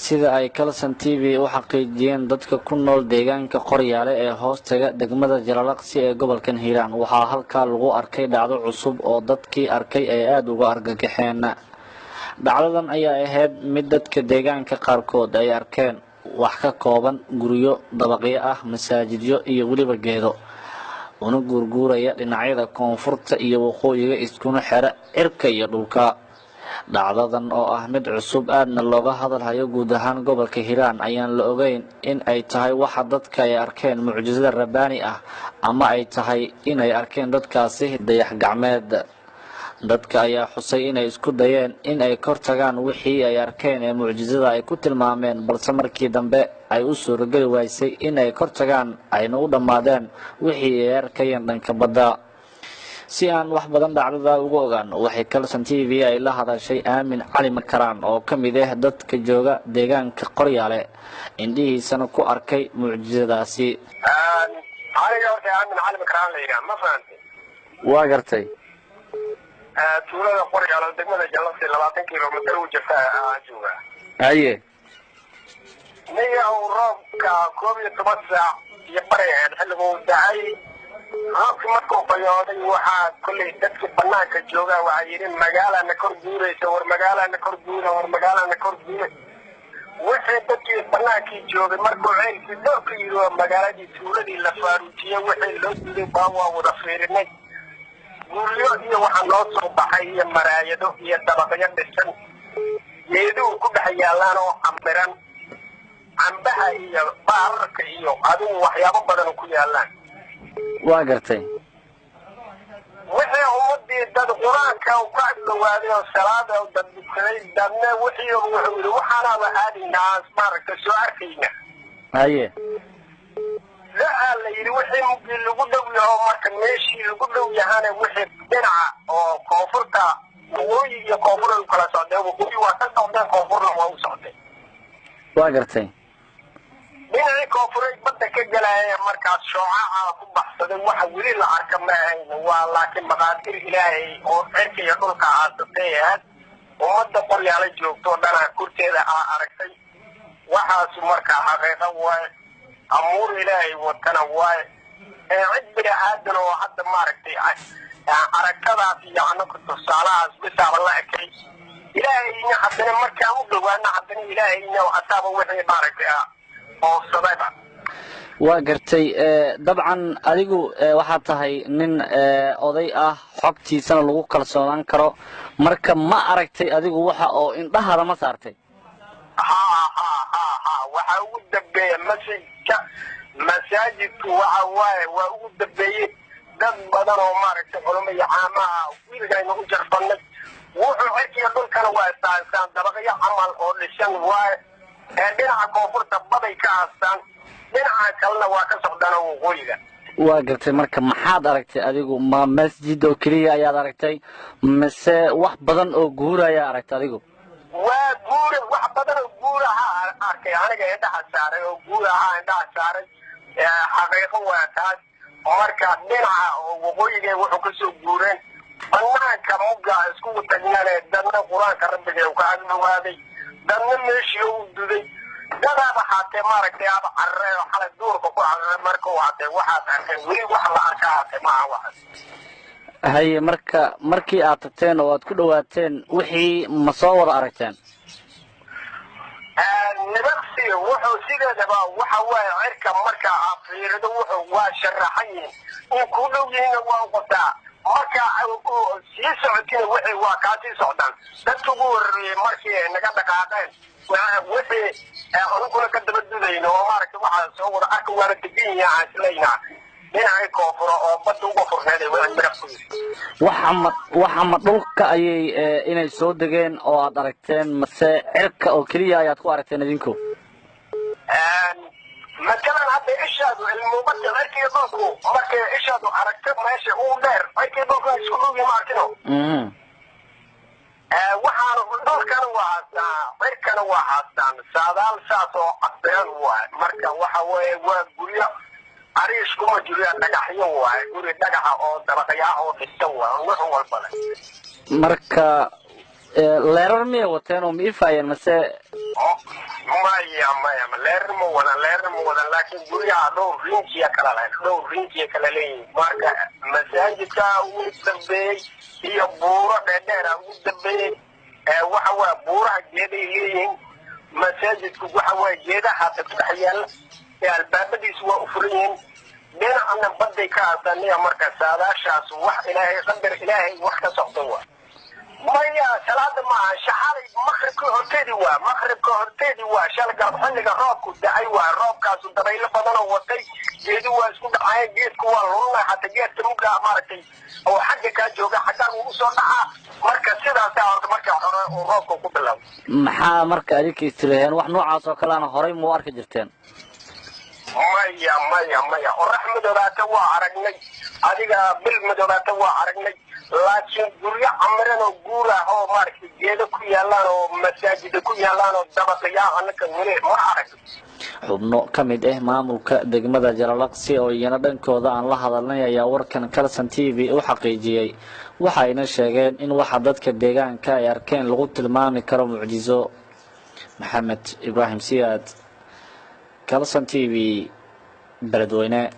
Sida ay Kalsan TV u xaqiijiyeen dadka ku nool deegaanka Qoryaale ee hoostaga degmada Jalalaqsi ee gobolkan Hiiraan, waxaa halkaa lagu arkay dhacdo cusub oo dadkii arkay ay aada uga argagaxeen. Dhacdadan ayaa ahayd mid dadka deegaanka qaarkood ay arkeen wax ka kooban guryo dabaqyo ah, masaajidyo iyo weliba geedo, una guurguuraya dhinacyada koonfurta iyo waqooyiga, iskuna xera cirka iyo dhulka. Dhacdadan oo ah mid cusub, aadna looga hadalhayo guud ahaan gobolka Hiiraan, ayaan la ogeyn in ay tahay waxa dadka ay arkeen mucjisada rabbaani ah ama ay tahay inay arkeen dadkaasi dayax gacmeed. Dadka ayaa xusay inay isku dayeen in ay kor tagaan wixii ay arkeen ee mucjisada ay ku tilmaameen, balse markii dambe ay u suurageli waysay in ay kor tagaan, ayna u dhammaadeen wixii ay arkayeen dhanka badda. Si aan wax badan dhacdada uga ogaano, waxay Kalson TV ay la hadashay Aamin Cali Makaraan oo ka mid ah dadka jooga deegaanka Qoryaale, indhihiisana ku arkay mucjisadaasi. Aniga horta Aamin Cali Makaraan la yidhaha, ma fahantay? Waa gartay. Tuulada Qoryaale, degmada Jallasi, 20 kilomitir u jirta aan joogaa. Haye. Niga uu roobka 11 saac iyo bari ahayd xilliguu dacay roobkii. Markuu fayooday, waxaa kollay dadkii banaanka joogaa waxaa yidhi: "Magaalana kor guuraysa, war magaalana kor guura, war magaalana kor guura." Wixii dadkii banaankii joogay markuu ceelkii dhowrka yidhi oo magaaladii tuuladii la faaruujiyey, wixii loo diiday baa waa wada fiirinay. Guryo iyo waxaa noo soo baxay iyo maraayado iyo dabaqyo dhisan, geeduhu ku dhex yaallaan oo camiran, cambaha iyo baararka iyo adigu waxyaabo badan ku yaallaan. Waa gartay. Wixii ummadii dad Qur-aanka ka agdhawaaday oo salaada dad dukaday, dadna wixii wuxuu yidhi: "Waxaanaaba aadaynaa, maaragta, soo arkayna." Haye. La-aa la yidhi wixii mugii lagu dhow yaho. Marka meeshii lagu dhow yahana, wixii dhinaca oo koonfurta, waqooyi iyo koonfur ay u kala socdeen. Waqooyi waa ka socdeen, koonfurna waa u socdeen. Waa gartay. Dhinacii koonfureed badda ka galaaya markaas shoocaca ku baxsaday. Waxa weli la arka ma ahayn, waa laakiin maqaadir Ilaahay oo cirka iyo dhulka aasatay ahayd. Ummadda Qoryaala joogto o dhanaa korteeda aa aragtay waxaasu. Markaa xaqiiqo waaye, amuur Ilaahay watana waaye. Ee cid bini aadan oo hadda, maaragtay, aragtadaas iyo anaka tusaalahaas bisaaba la ekay. Ilaahayna haddana markaan u dhawaano, haddana Ilaahayna asaaba wixii, maaragtay, oofsadayba. Waa gartay. Dabcan adigu waxaad tahay nin oday ah, xogtiisana lagu kalsoonaan karo. Marka ma aragtay adigu waxa oo indhahaada ma saartay? Ha ha ha ha, waxaa ugu dambeeya masjidka. Masaajidku waxa waaye waa ugu dambeeyey. Dad badan oo, maaragtay, culamo iyo caamaha wiilgaynu u jarfanay. Wuxuu cirkiga dhulkana waa istaastaan, dabaqyo camal oo dhisan waaye. Ee dhinaca koonfurta baday ka haastaan, dhinaca kalena waa ka socdaan oo waqooyiga. Waa gartay. Marka maxaad aragtay adigu? Ma masjid oo keliya ayaad aragtay mise wax badan oo guura ayaa aragtay adigu? Waa guura, wax badan oo guuraha arkay aniga, indhaha saaray oo guuraha indhaha saaray. Xaqiiqo waa taas. Marka dhinaca oo waqooyiga wuxuu kasoo guureen banaanka mugga iskugu tagnane, dadna Qur-aanka Rabbiga uu ka agdhawaaday, dadna meeshii u duday, dadaaba haatee, maaragtay, aba carare oo xalay duurka ku carare. Marka u hatee waxaad arkay weli wax la arka haatee maaha waxaas. Haye, marka markii aad tagteen oo aad ku dhawaateen wixii, ma soo wada aragteen? Nibaqsi wuxuu sideedaba waxa waaye cirka marka aad fiirido, wuxuu waa sharaxan yihin in ku dhow yihiinna waa u qabtaa. Marka sii socotina, wixii waa kaa sii socdaan. Dadka ugu horreeyey markii ay naga dhaqaaqeen wixii, anuguna ka daba dudayno oo, maaragtay, waxaa soo wada arka waana degan yihiin aan islaynaa dhinacii koonfuro oo badda uga furneed ay wixii miraq ku yiri. Waxa ma dhulka ayay inay soo degeen oo aad aragteen, mase cirka oo keliya ayaad ku aragteen idinku? Matalan hadda ishaadu ilmubada cirkiga dhulku markay ishaadu aragto meesha ugu dheer, cirkiga dhulku isku dhow ma arkino. Waxaana dhulkana waa haastaa, cirkana waa haastaan, saadaal saas oo cabiran waay. Marka waxa weeye waa guryo ariish kuma jiro, dhagaxyo waaye, guri dhagaxa oo dabaqyaa oo dhisan waay, nuux walba leh. Marka leerar miyay wateen oo ma ifaayeen mase? Maya, maya, leerar ma wadan, leerar ma wadan, laakiin guryaha dhowr rinjiya kala lahayd, dhowr rinjiya kala leeyihin. Marka masaajidka ugu dambeeyey iyo buuro dheerdheera ugu dambeeyey. Waxa waa buuraha geeday leeyihiin. Masaajidku waxa waye geedahaasa ku dhex yaalla ee albaabadiisu waa u furan yihiin, dhinacna baday ka aasaniya. Marka saadaashaas wax Ilaahay qadar, Ilaahay wax ka socda waa. Maya, salaada maaha, shaxalay maqribka horteedi waa, maqribka horteedi waa shala galab, xilliga roobku da-ay waa. Roobkaasu dabaylo badanoo watay, geedu waa isku dhacaya, geedku waa lulunay, xataa geedka mugaa maaragtay oo xagga kaa jooga xaggaan uu usoo dhacaa. Marka sidaasaa horta marka hore uu roobka ku bilaabo. Maxaa marka adinka istiraheen? Wax noocaas oo kaleana horay muu arki jirteen? Maya, maya, maya. Qorax madoobaata waa aragnay, adiga bil madoobaata waa aragnay, laakiin guryo camiran oo guur ah oo maaragtay geedo ku yaalaan oo masaajida ku yaalaan oo dabaqayaa anaka weli ma arag. Xubno ka mid ah maamulka degmada Jalalaqsi oo iyana dhankooda aan la hadalnay ayaa warkan Kalson TV u xaqiijiyey, waxayna sheegeen in waxa dadka deegaanka ay arkeen lagu tilmaami karo mucjiso. Maxamed Ibraahim Siyaad, Kalson TV, Beledweyne.